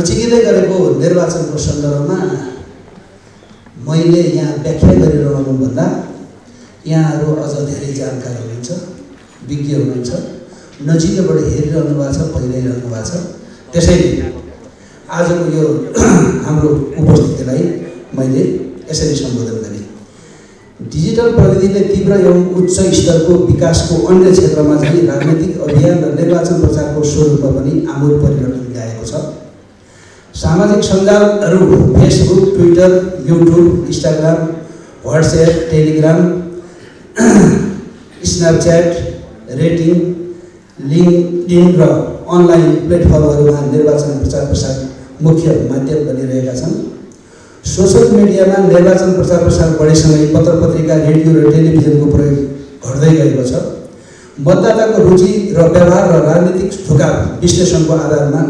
नजिकै गरेको निर्वाचनको सन्दर्भमा मैले यहाँ व्याख्या गरिरहनुभन्दा यहाँहरू अझ धेरै जानकार हुनुहुन्छ, विज्ञ हुनुहुन्छ, नजिकैबाट हेरिरहनु भएको छ, पहिराइरहनु भएको छ। त्यसैले आजको यो हाम्रो उपस्थितिलाई मैले यसरी सम्बोधन गरेँ। डिजिटल प्रविधिले तीव्र एवं उच्च स्तरको विकासको अन्य क्षेत्रमा चाहिँ राजनीतिक अभियान र निर्वाचन प्रचारको स्वरूपमा पनि आमूल परिवर्तन ल्याएको छ। सामाजिक सञ्जालहरू Facebook, Twitter, YouTube, Instagram, WhatsApp, Telegram, Snapchat, Reddit, LinkedIn र अनलाइन प्लेटफर्महरूमा निर्वाचन प्रचार प्रसार मुख्य माध्यम बनिरहेका छन्। सोसल मिडियामा निर्वाचन प्रचार प्रसार बढेसँगै पत्र पत्रिका, रेडियो र टेलिभिजनको प्रयोग घट्दै गएको छ। मतदाताको रुचि र व्यवहार र राजनीतिक झुकाव विश्लेषणको आधारमा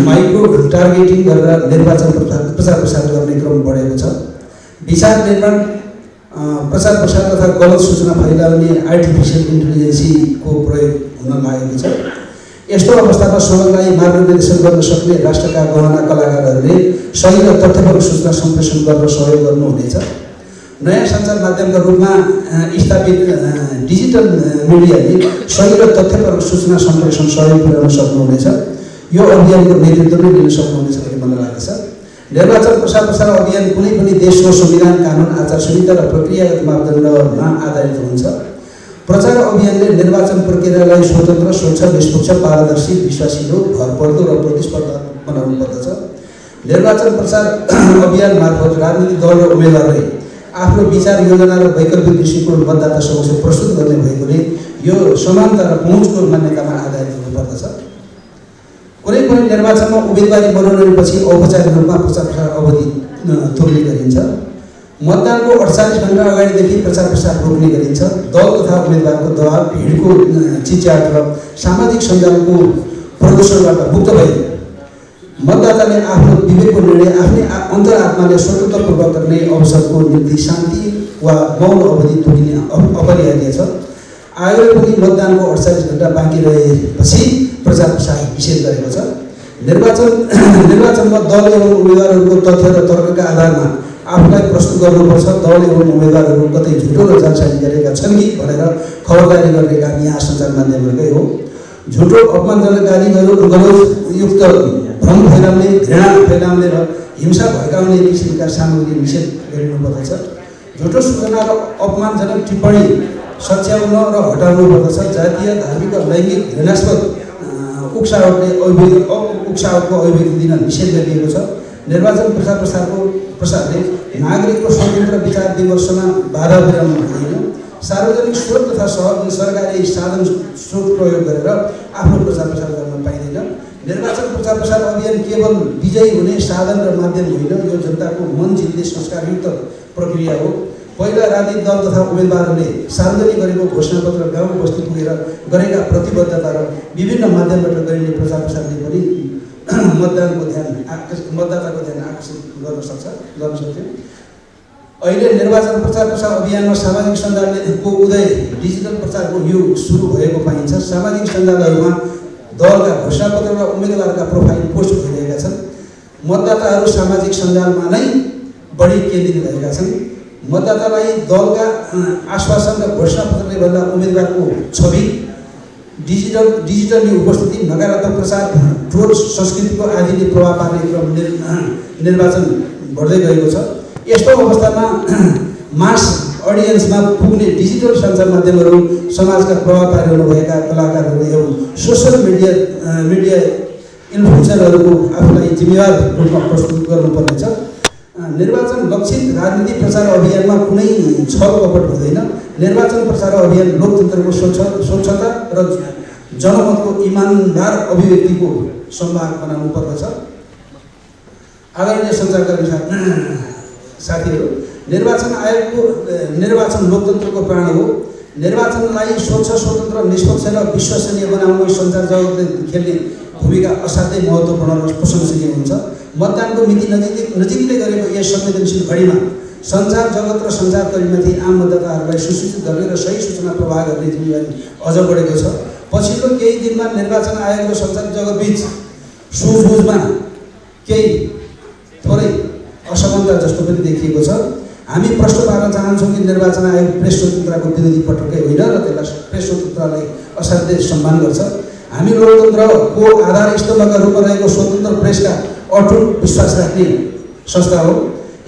माइक्रो टार्गेटिङ गरेर निर्वाचन प्रचार प्रसार गर्ने क्रम बढेको छ। विचार निर्माण, प्रचार प्रसार तथा गलत सूचना फैलाउने आर्टिफिसियल इन्टेलिजेन्सको प्रयोग हुन लागेको छ। यस्तो अवस्थामा समाजलाई मार्गदर्शन गर्न सक्ने राष्ट्रका गहना कलाकारहरूले सही र तथ्यपरक सूचना सम्प्रेषण गर्न सहयोग गर्नुहुनेछ। नयाँ सञ्चार माध्यमका रूपमा स्थापित डिजिटल मिडियाले सही र तथ्यपरक सूचना सम्प्रेषण सहयोग पुर्याउन सक्नुहुनेछ। यो अभियानको नेतृत्व नै लिन सक्नुहुनेछ भन्ने मलाई लाग्दछ। निर्वाचन प्रचार प्रसार अभियान कुनै पनि देशको संविधान, कानुन, आचार संहिता र प्रक्रियागत मापदण्डमा आधारित हुन्छ। प्रचार अभियानले निर्वाचन प्रक्रियालाई स्वतन्त्र, स्वच्छ, निष्पक्ष, पारदर्शी, विश्वासिलो, भरपर्दो र प्रतिस्पर्धात्मक बनाउनु पर्दछ। निर्वाचन प्रचार अभियान मार्फत राजनीतिक दल र उम्मेदवारले आफ्नो विचार, योजना र वैकल्पिक दृष्टिकोण मतदाता समक्ष प्रस्तुत गर्ने भएकोले यो समानता र पहुँचको मान्यतामा आधारित हुनुपर्दछ। कुनै पनि निर्वाचनमा उम्मेदवारी मनोनयनपछि औपचारिक रूपमा प्रचार प्रसार अवधि तोड्ने गरिन्छ। मतदानको 48 घण्टा अगाडिदेखि प्रचार प्रसार रोक्ने गरिन्छ। दल तथा उम्मेदवारको दबाव, भिडको चिच्याट र सामाजिक सञ्जालको प्रदूषणबाट मुक्त भई मतदाताले आफ्नो विवेकको निर्णय आफ्नै अन्तरात्माले स्वतन्त्रपूर्वक गर्ने अवसरको निम्ति शान्ति वा मौन अवधि तोडिने अपरिहार्य छ। आयोगले पनि मतदानको 48 घण्टा बाँकी रहेपछि प्रचार प्रसार निषेध गरेको छ। निर्वाचनमा दल एवं उम्मेदवारहरूको तथ्य र तर्कका आधारमा आफूलाई प्रस्तुत गर्नुपर्छ। दल एवं उम्मेदवारहरू कतै झुटो र जालसाजी गरेका छन् कि भनेर खबरदारी गर्ने काम यहाँ सञ्चार माध्यमहरूकै हो। झुटो, अपमानजनक गालीहरू, गलतयुक्त भ्रम फैलाउने, घृणा फैलाउने र हिंसा भड्काउने किसिमका सामग्री निषेध गरिनुपर्दछ। झुटो सूचना र अपमानजनक टिप्पणी सच्याउन र हटाउनु पर्दछ। जातीय, धार्मिक र लैङ्गिक घृणास्पद उक्सावटको अभिव्यक्ति दिन निषेध गरिएको छ। निर्वाचन प्रचार प्रसारले नागरिकको स्वतन्त्र विचार विमर्शमा बाधा पुर्याउनु हुँदैन। सार्वजनिक स्रोत तथा सरकारी साधन स्रोत प्रयोग गरेर आफ्नो प्रचार प्रसार गर्न पाइँदैन। निर्वाचन प्रचार प्रसार अभियान केवल विजयी हुने साधन र माध्यम होइन, यो जनताको मन जित्ने संस्कारयुक्त प्रक्रिया हो। पहिला राजनीतिक दल तथा उम्मेदवारहरूले सार्वजनिक गरेको घोषणापत्र, गाउँ बस्ती पुगेर गरेका प्रतिबद्धता र विभिन्न माध्यमबाट गरिने प्रचार प्रसारले पनि मतदाताको ध्यान आकर्षित गर्न सक्थ्यो। अहिले निर्वाचन प्रचार प्रसार अभियानमा सामाजिक सञ्जालको उदय, डिजिटल प्रचारको युग सुरु भएको पाइन्छ। सामाजिक सञ्जालहरूमा दलका घोषणापत्र र उम्मेदवारका प्रोफाइल पोस्ट भइरहेका छन्। मतदाताहरू सामाजिक सञ्जालमा नै बढी केन्द्रित भएका छन्। मतदातालाई दलका आश्वासन र घोषणापत्रले भन्दा उम्मेदवारको छवि, डिजिटली उपस्थिति, नकारात्मक प्रचार, ट्रोल संस्कृतिको आदिले प्रभाव पार्ने क्रम निर्वाचन बढ्दै गएको छ। यस्तो अवस्थामा मास अडियन्समा पुग्ने डिजिटल सञ्चार माध्यमहरू, समाजका प्रभाव पारिरहनुभएका कलाकारहरू एवं सोसल मिडिया इन्फ्लुएन्सरहरूको आफूलाई जिम्मेवार रूपमा प्रस्तुत गर्नुपर्नेछ। निर्वाचन लक्षित राजनीतिक प्रचार अभियानमा कुनै छल कपट हुँदैन। निर्वाचन प्रचार अभियान लोकतन्त्रको स्वच्छता र जनमतको इमानदार अभिव्यक्तिको सम्भाग बनाउनु पर्दछ। आदरणीय सञ्चारकर्मी साथीहरू, निर्वाचन लोकतन्त्रको प्राण हो। निर्वाचनलाई स्वच्छ, स्वतन्त्र, निष्पक्ष र विश्वसनीय बनाउन सञ्चार जगतले खेल्ने भूमिका असाध्यै महत्त्वपूर्ण र प्रशंसनीय हुन्छ। मतदानको मिति नजिकै गरेको यस संवेदनशील घडीमा सञ्चार जगत र सञ्चारकर्मीमाथि आम मतदाताहरूलाई सुसूचित गर्ने र सही सूचना प्रवाह गर्ने जिम्मेवारी अझ बढेको छ। पछिल्लो केही दिनमा निर्वाचन आयोग र सञ्चार जगतबीच सुझबुझमा केही थोरै असमानता जस्तो पनि देखिएको छ। हामी प्रश्न पार्न चाहन्छौँ कि निर्वाचन आयोग प्रेस स्वतन्त्रताको विरोधी पटक्कै होइन र त्यसलाई प्रेस स्वतन्त्रतालाई असाध्यै सम्मान गर्छ। हामी लोकतन्त्रको आधार स्तम्भका रूपमा रहेको स्वतन्त्र प्रेसका अटुट विश्वास राख्ने संस्था हो।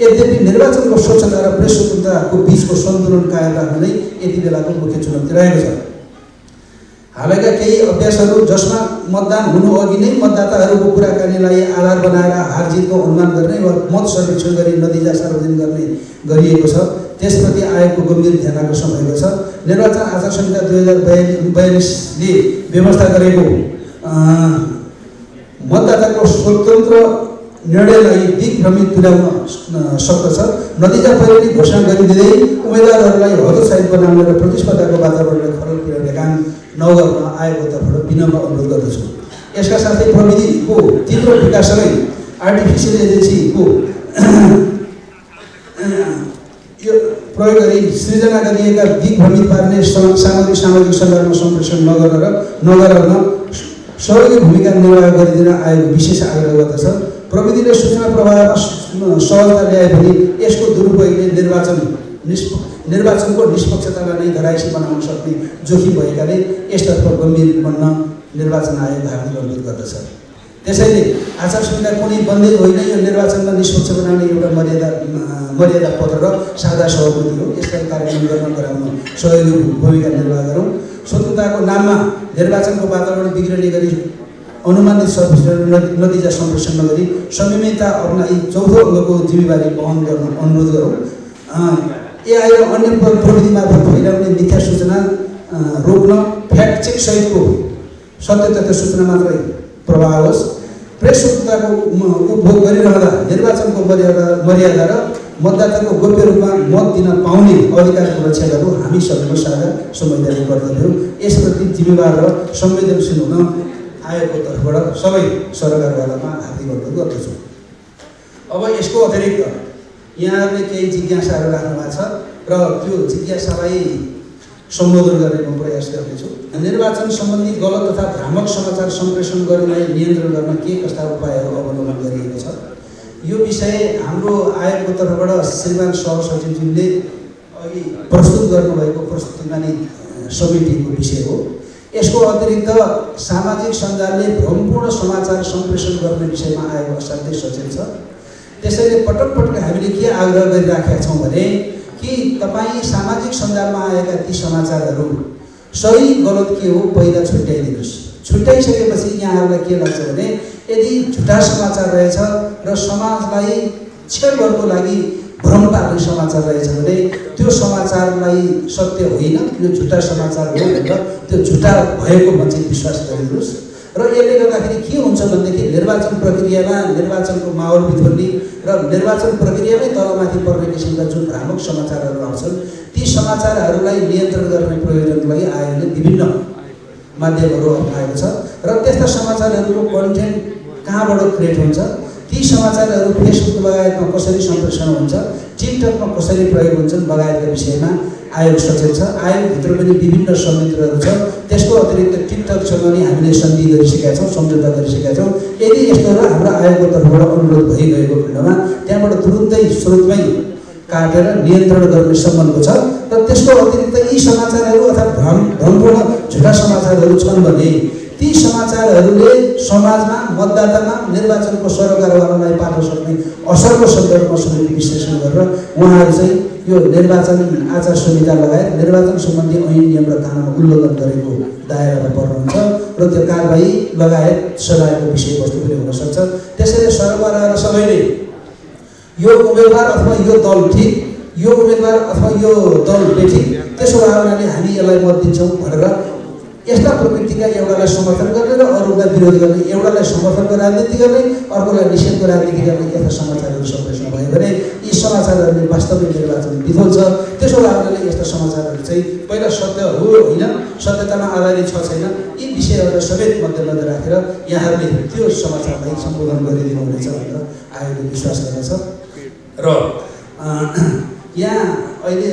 यद्यपि निर्वाचनको स्वच्छता र प्रेस स्वतन्त्रताको बिचको सन्तुलन कायम राख्न नै यति बेलाको मुख्य चुनौती रहेको छ। हालैका केही अभ्यासहरू जसमा मतदान हुनु अघि नै मतदाताहरूको कुराकानीलाई आधार बनाएर हारजितको अनुमान गर्ने वा मत सर्वेक्षण गरी नतिजा सार्वजनिक गर्ने गरिएको छ, त्यसप्रति आयोगको गम्भीर ध्यान आकर्षण भएको छ। निर्वाचन आचार संहिता 2042ले व्यवस्था गरेको मतदाताको स्वतन्त्र निर्णयलाई दिग्भ्रमित तुल्याउन सक्दछ। नतिजा पहिले नै घोषणा गरिदिँदै उम्मेदवारहरूलाई हतोत्साहित बनाउने र प्रतिस्पर्धाको वातावरणलाई खलल पुर्याउने काम नगर्न आयोगको तर्फबाट विनम्र अनुरोध गर्दछु। यसका साथै प्रविधिको तीव्र विकाससँगै आर्टिफिसियल इन्टेलिजेन्सको यो प्रयोग गरी सृजना गरिएका दिग्भ्रमित पार्ने सामग्री सामाजिक सञ्जालमा सम्प्रेषण नगराउन सहयोगी भूमिका निर्वाह गरिदिन आयोग विशेष आग्रह गर्दछ। प्रविधिले सूचना प्रवाहमा सहजता ल्याए भने यसको दुरुपयोगले निर्वाचनको निष्पक्षतालाई नै घरायसी बनाउन सक्ने जोखिम भएकाले यसतर्फ गम्भीर बन्न निर्वाचन आयोग हार्दिक अनुरोध गर्दछ। त्यसैले आचार संहिता कुनै बन्देज होइन, यो निर्वाचनमा निष्पक्ष बनाउने एउटा मर्यादा पत्र र साझा सहमति हो। यसलाई कार्यान्वयन गर्न गराउन सहयोगी भूमिका निर्वाह गरौँ। स्वतन्त्रताको नाममा निर्वाचनको वातावरण बिग्रने गरी अनुमानित नतिजा सम्प्रेषण नगरी संयमितता अपनाई चौथो अङ्गको जिम्मेवारी वहन गर्न अनुरोध गरौँ। एआई र अन्य प्रविधि मार्फत फैलाउने मिथ्या सूचना रोक्न फ्याक्ट चेक सहितको सत्य तथ्य सूचना मात्रै प्रवाह होस्। प्रेस स्वतन्त्रताको उपभोग गरिरहँदा निर्वाचनको मर्यादा र मतदाताको गोप्य रूपमा मत दिन पाउने अधिकारको रक्षा गर्नु हामी सबैको साझा संवैधानिक कर्तव्य हो। यसप्रति जिम्मेवार र संवेदनशील हुन आयोगको तर्फबाट सबै सरकारवालामा हार्दिक अनुरोध गर्दछु। अब यसको अतिरिक्त यहाँहरूले केही जिज्ञासाहरू राख्नु भएको छ र त्यो जिज्ञासालाई सम्बोधन गर्ने म प्रयास गर्नेछु। निर्वाचन सम्बन्धी गलत तथा भ्रामक समाचार सम्प्रेषण गर्नलाई नियन्त्रण गर्न के कस्ता उपायहरू अवलम्बन गरिएको छ, यो विषय हाम्रो आयोगको तर्फबाट श्रीमान सहसचिवज्यूले अघि प्रस्तुत गर्नुभएको प्रस्तुतिमा नै समेटिएको विषय हो। यसको अतिरिक्त सामाजिक सञ्जालले भ्रमपूर्ण समाचार सम्प्रेषण गर्ने विषयमा आयोग असाध्यै सचेत छ। त्यसैले पटक पटक हामीले के आग्रह गरिराखेका छौँ भने कि तपाईँ सामाजिक सञ्जालमा आएका ती समाचारहरू सही गलत के हो पहिला छुट्याइदिनुहोस्। छुट्याइसकेपछि यहाँहरूलाई के लाग्छ भने यदि झुटा समाचार रहेछ र समाजलाई छेडभरको लागि भ्रम पार्ने समाचार रहेछ भने त्यो समाचारलाई सत्य होइन, यो झुटा समाचार हो भनेर त्यो झुटा भएको मान्छे विश्वास गरिदिनुहोस्। र यसले गर्दाखेरि के हुन्छ भनेदेखि निर्वाचन प्रक्रियामा निर्वाचनको माहौल बिथोल्ने र निर्वाचन प्रक्रियामै तलमाथि पर्ने किसिमका जुन भ्रामक समाचारहरू आउँछन् ती समाचारहरूलाई नियन्त्रण गर्ने प्रयोजनको लागि आयोगले विभिन्न माध्यमहरू अप्नाएको छ। र त्यस्ता समाचारहरूको कन्टेन्ट कहाँबाट क्रिएट हुन्छ, ती समाचारहरू फेसबुक लगायतमा कसरी सम्प्रेषण हुन्छ, टिकटकमा कसरी प्रयोग हुन्छन् लगायतका विषयमा आयोग सचेत छ। आयोगभित्र पनि विभिन्न संयन्त्रहरू छ। त्यसको अतिरिक्त टिकटकसँग नि हामीले सन्धि गरिसकेका छौँ, सम्झौता गरिसकेका छौँ। यदि यस्तोहरू हाम्रो आयोगको तर्फबाट अनुरोध भइरहेको खण्डमा त्यहाँबाट तुरुन्तै स्रोतमै काटेर नियन्त्रण गर्ने सम्बन्ध छ। र त्यसको अतिरिक्त यी समाचारहरू अथवा भ्रमपूर्ण झुटा समाचारहरू छन् भने ती समाचारहरूले समाजमा मतदातामा निर्वाचनको सरकारवालालाई पार्न सक्ने असरको सन्दर्भमा समेत विश्लेषण गरेर उहाँहरू चाहिँ यो निर्वाचन आचार संहिता लगायत निर्वाचन सम्बन्धी ऐन नियम र कानुन उल्लङ्घन गरेको दायरामा पर्नुहुन्छ र त्यो कारबाही लगायत सजायको विषयवस्तु पनि हुनसक्छ। त्यसैले सरकारवाला सबैले यो उम्मेदवार अथवा यो दल ठिक, यो उम्मेदवार अथवा यो दल बेठिक, त्यसो भए हुनाले हामी यसलाई मत दिन्छौँ भनेर यस्ता प्रवृत्तिका एउटालाई समर्थन गर्ने र अरूलाई विरोध गर्ने, एउटालाई समर्थनको राजनीति गर्ने अर्कोलाई निषेधको राजनीति गर्ने यस्ता समाचारहरू सम्प्रेषण भयो भने यी समाचारहरूले वास्तविक निर्वाचन बिथोल्छ। त्यसो भए हुनाले यस्ता समाचारहरू चाहिँ पहिला सत्य हो होइन, सत्यतामा आधारित छ छैन, यी विषयहरूलाई समेत मध्यनजर राखेर यहाँहरूले त्यो समाचारलाई सम्बोधन गरिदिनुहुनेछ भनेर आयोगले विश्वास गर्दछ। र यहाँ अहिले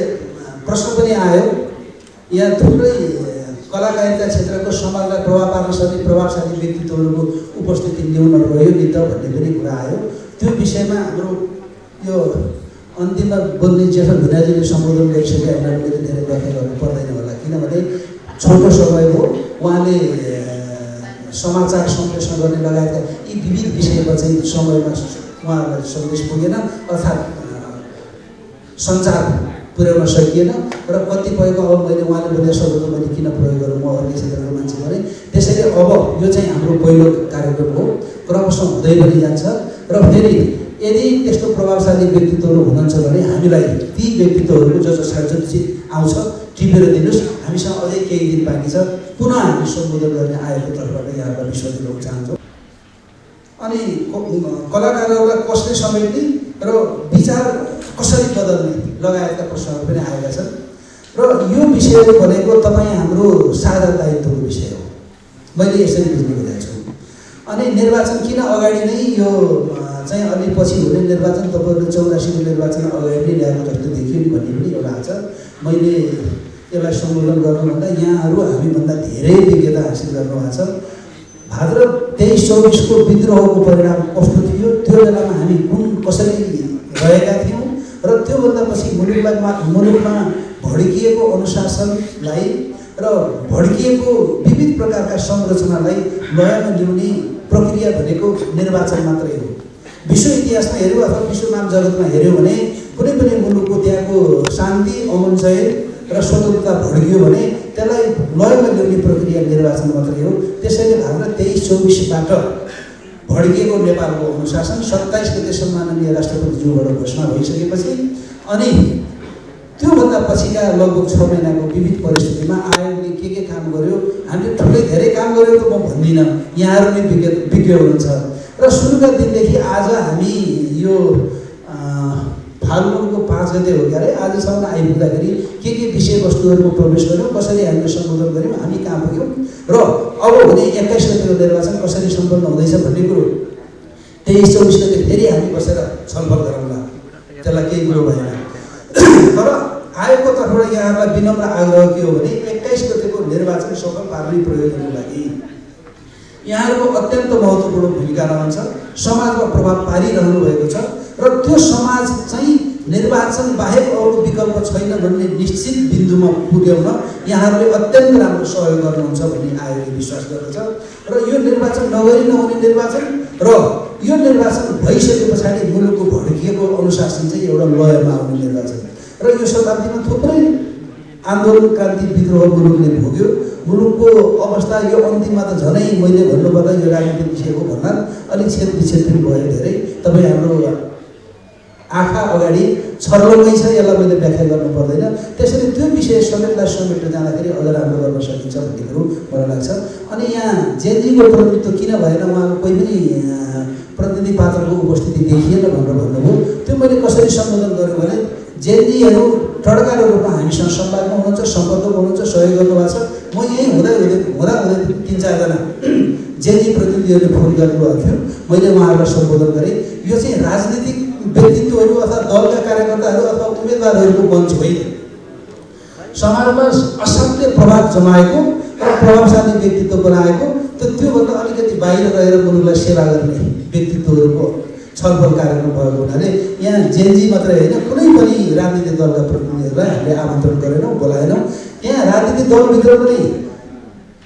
प्रश्न पनि आयो, यहाँ थुप्रै कलाकार कलाकारिता क्षेत्रको समाजलाई प्रभाव पार्न सक्ने प्रभावशाली व्यक्तित्वहरूको उपस्थिति न्यून रह्यो नि त भन्ने पनि कुरा आयो। त्यो विषयमा हाम्रो यो अन्तिममा बोल्ने जेठो भिनाजीले सम्बोधन गरिसके हामीलाई पनि धेरै व्याख्या गर्नु पर्दैन होला, किनभने छोटो समय हो। उहाँले समाचार संप्रेषण गर्ने लगायतका यी विविध विषयमा चाहिँ समयमा उहाँहरूलाई सन्देश पुगेन अर्थात् सञ्चार पुर्याउन सकिएन र कतिपयको अब मैले उहाँले बोलेको शब्द मैले किन प्रयोग गरौँ, म अर्कै क्षेत्रको मान्छे भने। त्यसैले अब यो चाहिँ हाम्रो पहिलो कार्यक्रम हो, क्रमशः हुँदै पनि जान्छ र फेरि यदि त्यस्तो प्रभावशाली व्यक्तित्वहरू हुनुहुन्छ भने हामीलाई ती व्यक्तित्वहरूको जो आउँछ टिपेर दिनुहोस्। हामीसँग अझै केही दिन बाँकी छ, पुनः हामी सम्बोधन गर्ने आएको तर्फबाट यहाँलाई विश्वास दिलाउन चाहन्छौँ। अनि कलाकारहरूलाई कसले समेट्ने र विचार कसरी बदल्ने लगायतका प्रश्नहरू पनि आएका छन् र यो विषय भनेको तपाईँ हाम्रो साझा दायित्वको विषय हो, मैले यसरी बुझ्ने गरेको छु। अनि निर्वाचन किन अगाडि नै यो चाहिँ अलि पछि हुने निर्वाचन तपाईँहरूले 84को निर्वाचन अगाडि नै ल्याएको जस्तो देखियो नि भन्ने पनि एउटा छ। मैले यसलाई सम्बोधन गर्नुभन्दा यहाँहरू हामीभन्दा धेरै विज्ञता हासिल गर्नुभएको छ। भाद्र 23-24को विद्रोहको परिणाम कस्तो थियो, त्यो बेलामा हामी कसरी रहेका थियौँ र त्योभन्दा पछि मुलुकमा भड्किएको अनुशासनलाई र भड्किएको विविध प्रकारका संरचनालाई लयमा ल्याउने प्रक्रिया भनेको निर्वाचन मात्रै हो। विश्व इतिहासमा हेऱ्यौँ अथवा विश्व मान जगतमा हेऱ्यौँ भने कुनै पनि मुलुकको त्यहाँको शान्ति अमनचय र स्वतन्त्रता भड्कियो भने त्यसलाई लयमा ल्याउने प्रक्रिया निर्वाचन मात्रै हो। त्यसैले भाद्र 23-24बाट भड्किएको नेपालको अनुशासन 27 गतेसम्म माननीय राष्ट्रपतिज्यूबाट घोषणा भइसकेपछि अनि त्योभन्दा पछिका लगभग 6 महिनाको विविध परिस्थितिमा आयोगले के काम गर्यो, हामीले ठुलै धेरै काम गर्यो त म भन्दिनँ, यहाँहरू नै विज्ञ हुनुहुन्छ। र सुरुका दिनदेखि आज हामी यो फाल्गुनको 5 गते हो क्यारे आजसम्म आइपुग्दाखेरि के विषयवस्तुहरूको प्रवेश गऱ्यौँ, कसरी हामीले सम्बोधन गऱ्यौँ, हामी कहाँ पुग्यौँ र अब हुने 21 गतेको निर्वाचन कसरी सम्पन्न हुँदैछ भन्ने कुरो 23-24 गते फेरि हामी बसेर छलफल गरौँला, त्यसलाई केही कुरो भएन। तर आयोगको तर्फबाट यहाँहरूलाई विनम्र आग्रह के हो भने 21 गतेको निर्वाचन सफल पार्ने प्रयोजनको लागि यहाँहरूको अत्यन्त महत्त्वपूर्ण भूमिका रहन्छ। समाजमा प्रभाव पारिरहनु भएको छ र त्यो समाज चाहिँ निर्वाचन बाहेक अरू विकल्प छैन भन्ने निश्चित बिन्दुमा पुर्याउन यहाँहरूले अत्यन्त राम्रो सहयोग गर्नुहुन्छ भन्ने आयोगले विश्वास गर्दछ। र यो निर्वाचन नगरी नहुने निर्वाचन र यो निर्वाचन भइसके पछाडि मुलुकको भड्किएको अनुशासन चाहिँ एउटा लयमा आउने निर्वाचन र यो शताब्दीमा थुप्रै आन्दोलन क्रान्ति विद्रोह मुलुकले भोग्यो। मुलुकको अवस्था यो अन्तिममा त झनै मैले भन्नुपर्दा यो राजनीतिक विषयको भन्दा अलिक क्षेत्र पनि भयो धेरै। तपाईँ हाम्रो आँखा अगाडि छर्लङ्गै छ, यसलाई मैले व्याख्या गर्नु पर्दैन। त्यसैले त्यो विषय समेतलाई समेटेर जाँदाखेरि अझ राम्रो गर्न सकिन्छ भन्ने कुरो मलाई लाग्छ। अनि यहाँ जेएनजीको प्रतिनिधित्व किन भएन, उहाँको कोही पनि प्रतिनिधि पात्रको उपस्थिति देखिएन भनेर भन्नुभयो। त्यो मैले कसरी सम्बोधन गरेँ भने जेएनजीहरू टड्काको रूपमा हामीसँग संवादमा हुनुहुन्छ, सम्पर्कमा हुनुहुन्छ, सहयोग गर्नुभएको छ। म यहीँ हुँदै 3-4जना जेएनजी प्रतिनिधिहरूले फोन गर्नुभएको थियो, मैले उहाँहरूलाई सम्बोधन गरेँ। यो चाहिँ राजनीतिक व्यक्तित्वहरू अथवा दलका कार्यकर्ताहरू अथवा उम्मेदवारहरूको मञ्च होइन, समाजमा असाध्य प्रभाव जमाएको र प्रभावशाली व्यक्तित्व बनाएको त्योभन्दा अलिकति बाहिर रहेर मुलुकलाई सेवा गर्ने व्यक्तित्वहरूको छलफल कार्यक्रम भएको हुनाले यहाँ जेएनजी मात्रै होइन कुनै पनि राजनीतिक दलका प्रतिनिधिहरूलाई हामीले आमन्त्रण गरेनौँ, बोलाएनौँ। त्यहाँ राजनीतिक दलभित्र पनि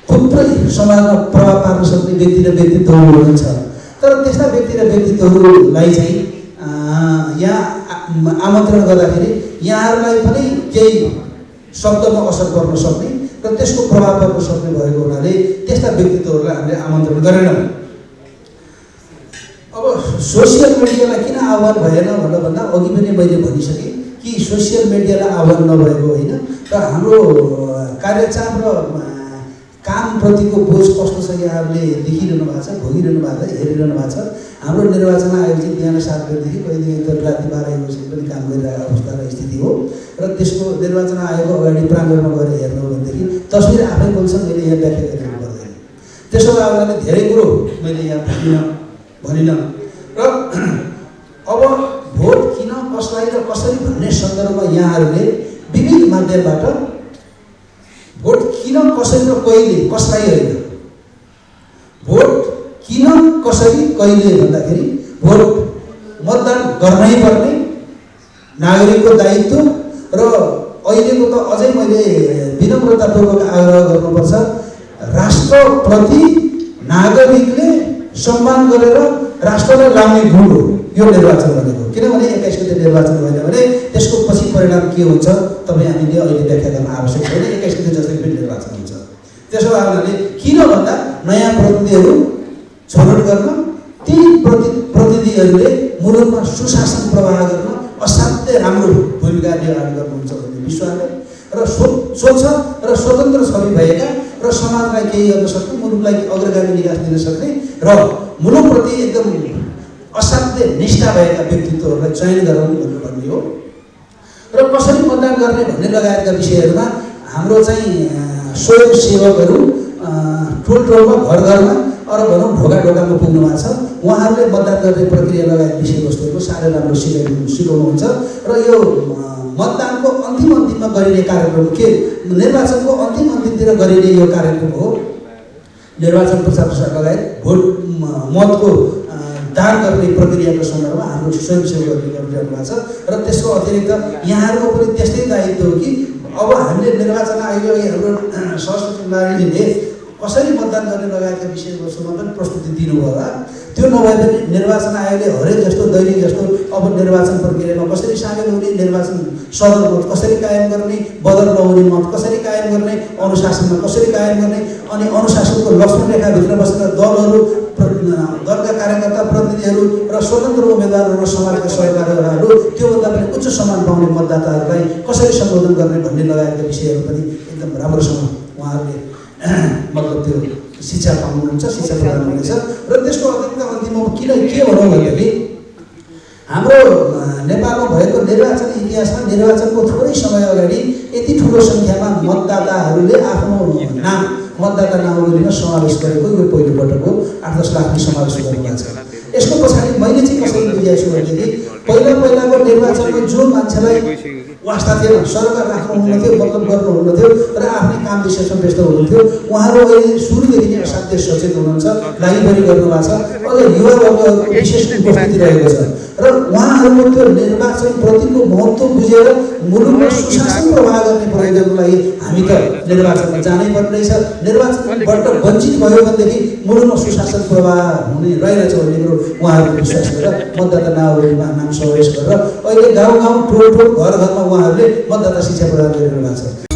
थुप्रै समाजमा प्रभाव पार्न सक्ने व्यक्ति र व्यक्तित्वहरू हुनुहुन्छ। तर त्यस्ता व्यक्ति र व्यक्तित्वहरूलाई चाहिँ यहाँ आमन्त्रण गर्दाखेरि यहाँहरूलाई पनि केही शब्दमा असर पर्न सक्ने र त्यसको प्रभाव पर्न सक्ने भएको हुनाले त्यस्ता व्यक्तित्वहरूलाई हामीले आमन्त्रण गरेनौँ। अब सोसियल मिडियालाई किन आह्वान भएन भनेर भन्दा अघि पनि मैले भनिसकेँ कि सोसियल मिडियालाई आह्वान नभएको होइन र हाम्रो कार्यचाप र कामप्रतिको बोझ कस्तो छ यहाँहरूले देखिरहनु भएको छ, भोगिरहनु भएको छ, हेरिरहनु भएको छ। हाम्रो निर्वाचन आयोग चाहिँ बिहान 7 बजेदेखि कहिले त राति 12 बजीसम्म पनि काम गरिरहेको अवस्था र स्थिति हो र त्यसको निर्वाचन आयोगको अगाडि प्राङ्गणमा गएर हेर्नु हो भनेदेखि तस्बिर आफै बोल्छ, मैले यहाँ व्याख्या गरिरहनु पर्दैन। त्यसो भए धेरै कुरो मैले यहाँ भनिनँ र अब भोट किन कसलाई र कसरी भन्ने सन्दर्भमा यहाँहरूले विविध माध्यमबाट भोट किन कसरी र कहिले कसलाई होइन, भोट किन कसरी कहिले भन्दाखेरि भोट मतदान गर्नै पर्ने नागरिकको दायित्व र अहिलेको त अझै मैले विनम्रतापूर्वक आग्रह गर्नुपर्छ, राष्ट्रप्रति नागरिकले सम्मान गरेर राष्ट्रलाई लाउने गुण हो यो निर्वाचन भनेको। किनभने 21 गते निर्वाचन भएन भने त्यसको पछि परिणाम के हुन्छ तपाईँ हामीले अहिले व्याख्या गर्न आवश्यक छैन। 21 गते जस्तै पनि निर्वाचन हुन्छ। त्यसो भए हुनाले किन भन्दा नयाँ प्रतिनिधिहरू छनौट गर्न, ती प्रतिनिधिहरूले मुलुकमा सुशासन प्रवाह गर्न असाध्यै राम्रो भूमिका निर्वाह गर्नुहुन्छ भन्ने विश्वासले र स्वच्छ र स्वतन्त्र छवि भएका र समाजलाई केही गर्न सक्ने, मुलुकलाई अग्रगामी विकास दिन सक्ने र मुलुकप्रति एकदम असाध्य निष्ठा भएका व्यक्तित्वहरूलाई चयन गराउनु भन्नुपर्ने हो। र कसरी मतदान गर्ने भन्ने लगायतका विषयहरूमा हाम्रो चाहिँ स्वयंसेवकहरू ठुल्ठुलोमा घर घरमा अरू भनौँ ढोका ढोकामा पुग्नु भएको छ। उहाँहरूले मतदान गर्ने प्रक्रिया लगायत विषयवस्तुहरू साह्रै राम्रो सिकाउनुहुन्छ र यो मतदानको अन्तिममा गरिने कार्यक्रम के, निर्वाचनको अन्तिमतिर गरिने यो कार्यक्रम हो। निर्वाचन प्रचार प्रसार लगायत भोट मतको दान गर्ने प्रक्रियाको सन्दर्भमा हाम्रो स्वयंसेवकहरूले गरिरहनु भएको छ र त्यसको अतिरिक्त यहाँहरूको पनि त्यस्तै दायित्व हो कि अब हामीले निर्वाचन आयोगले हाम्रो सहसचिव नारायणजीले कसरी मतदान गर्ने लगायतका विषयवस्तुमा पनि प्रस्तुति दिनुभयो होला। त्यो नभए पनि निर्वाचन आयोगले हरेक जस्तो दैनिक जस्तो अब निर्वाचन प्रक्रियामा कसरी सामेल हुने, निर्वाचन सदरमत कसरी कायम गर्ने, बदल नहुने मत कसरी कायम गर्ने, अनुशासनमा कसरी कायम गर्ने, अनि अनुशासनको लक्ष्मण रेखाभित्र बसेर दलहरू, दलका कार्यकर्ता प्रतिनिधिहरू र स्वतन्त्र उम्मेदवारहरू र समाजका सहयोगीहरू त्योभन्दा पनि उच्च सम्मान पाउने मतदाताहरूलाई कसरी सम्बोधन गर्ने भन्ने लगायतका विषयहरू पनि एकदम राम्रोसँग उहाँहरूले मतलब त्यो शिक्षा पाउनुहुन्छ, शिक्षा प्रदान हुनेछ। र त्यसको अतिरिक्त अन्तिममा के भनौँ भन्दाखेरि हाम्रो नेपालमा भएको निर्वाचन इतिहासमा निर्वाचनको थोरै समय अगाडि यति ठुलो सङ्ख्यामा मतदाताहरूले आफ्नो नाम मतदाता नामावलीमा समावेश गरेको यो पहिलोपटक हो। 8-10 लाखले समावेश गर्नुभएको छ। यसको पछाडि मैले चाहिँ कसरी बुझाएको छु भनेदेखि पहिलाको निर्वाचनमा जो मान्छेलाई वास्ता थिएन, सरकार राख्नुहुन्न थियो, मतलब गर्नुहुन्न थियो र आफ्नै काम विषयमा व्यस्त हुनुहुन्थ्यो, उहाँहरू अहिले सुरुदेखि नै असाध्यै सचेत हुनुहुन्छ, लागिपरि गर्नुभएको छ। अझ युवावर्गहरूको विशेष उपस्थिति रहेको छ र उहाँहरूको त्यो निर्वाचनप्रतिको महत्त्व बुझेर मुलुकमा सुशासन प्रवाह गर्ने प्रयोजनको लागि हामी त निर्वाचनमा जानै पर्ने रहेछ। निर्वाचनबाट वञ्चित भयो भनेदेखि मुलुकमा सुशासन प्रवाह हुने रहेनछ भन्ने कुरो उहाँहरूले विश्वास गरेर मतदाता नामावलीमा नाम समावेश गरेर अहिले गाउँ टोल घर घरमा उहाँहरूले मतदाता शिक्षा प्रदान गरिरहनु भएको छ।